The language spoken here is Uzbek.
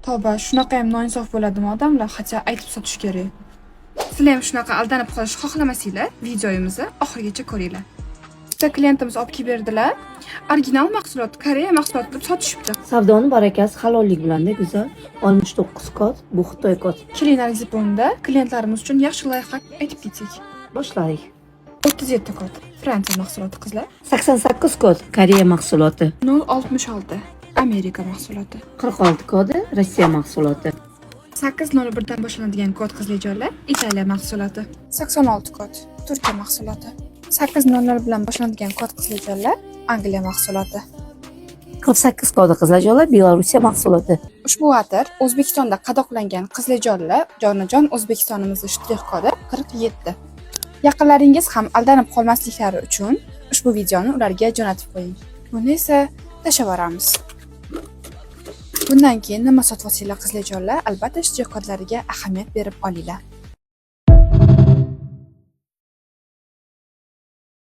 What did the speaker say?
Tavba, shunaqa ham noinsof bo'ladimi odamlar? Хотя aytib sotish kerak. Sizlar ham shunaqa aldanib qolishni xohlamasanglar, videomizni oxirigacha ko'ringlar. Bitta klientimiz olib kelib berdilar. Original mahsulot, Koreya mahsuloti deb sotishibdi. Savdoni barakasi halollik bilanda, go'zal. 69 kod, bu Xitoy kod. Keling, Arzipunda klientlarimiz uchun yaxshi loyiha aytib ketsak. Boshladik. 37 kod. Fransiya mahsuloti, qizlar. 88 kod, Koreya mahsuloti. 066 Amerika mahsuloti. 46 kodi, Rossiya mahsuloti. 801 dan boshlanadigan kod, qizlarjonlar, Italiya mahsuloti. 86 kod, Turkiya mahsuloti. 800 bilan boshlanadigan kod, qizlarjonlar, Angliya mahsuloti. 48 kodi, qizlarjonlar, Belorussiya mahsuloti. Ushbu atir O'zbekistonda qadoqlangan, qizlarjonlar, jonajon O'zbekistonimizni shtrix kodi 47. Yaqinlaringiz ham aldanib qolmasliklari uchun ushbu videoni ularga jo'natib qo'ying. Buni esa tashlab yuboramiz. Bundan keyin nima sotib olsanglar, qizlarjonlar, albatta shtrix kodlariga ahamiyat berib olinglar.